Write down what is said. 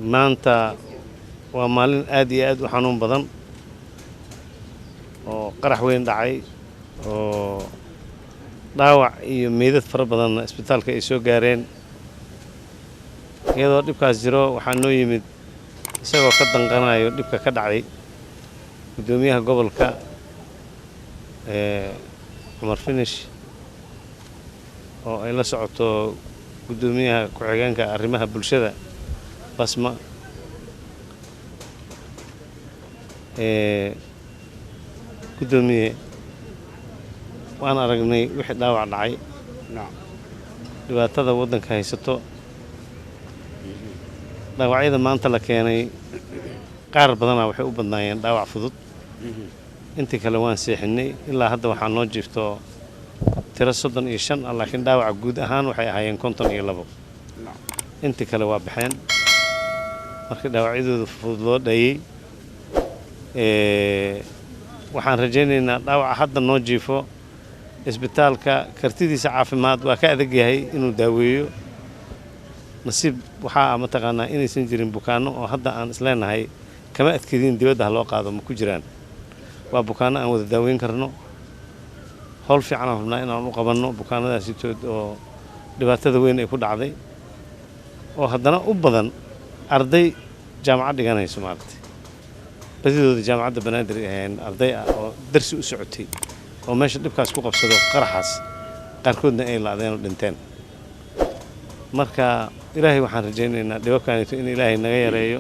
Maanta waa maalin aad iyo aad u xanuun badan oo qarax weyn dhacay oo dhaawac iyo meydad fara badanna isbitaalka ay soo gaareen. Iyadoo dhibkaas jiro, waxaa noo yimid isagoo ka danqanayo dhibka ka dhacay guddoomiyaha gobolka Cumar Finish oo ay la socoto guddoomiyaha ku-xigeenka arrimaha bulshada Basma. Guddoomiye, waan aragnay wixii dhaawac dhacay, dhibaatada waddanka haysato. Dhaawacyada maanta la keenay qaar badanaa waxay u badnaayeen dhaawac fudud, intii kale waan seexinay. Ilaa hadda waxaa noo jiifto tiro 35 ah, laakiin dhaawaca guud ahaan waxay ahaayeen 52. Intii kale waa baxeen markii dhaawacyadooda fudud loo dhayey. Waxaan rajaynaynaa dhaawaca hadda noo jiifo isbitaalka kartidiisa caafimaad waa ka adag yahay inuu daaweeyo. Nasiib waxaa mataqaanaa inaysan jirin bukaanno oo hadda aan isleenahay kama adkedin dibadda ha loo qaado, ma ku jiraan. Waa bukaanno aan wada daaweyn karno. Howl fiican aan rabnaa inaan u qabanno bukaanadaasitood oo dhibaatada weyn ay ku dhacday, oo haddana u badan arday jaamacad dhiganayso. Maaragtay, badidooda Jaamacadda Banaadir ay ahayn, arday ah oo darsi u socotay oo meesha dhibkaas ku qabsado qaraxaas, qaarkoodna ay la'deen oo dhinteen. Marka Ilaahay waxaan rajaynaynaa dhibabkaanito in Ilaahay naga yareeyo.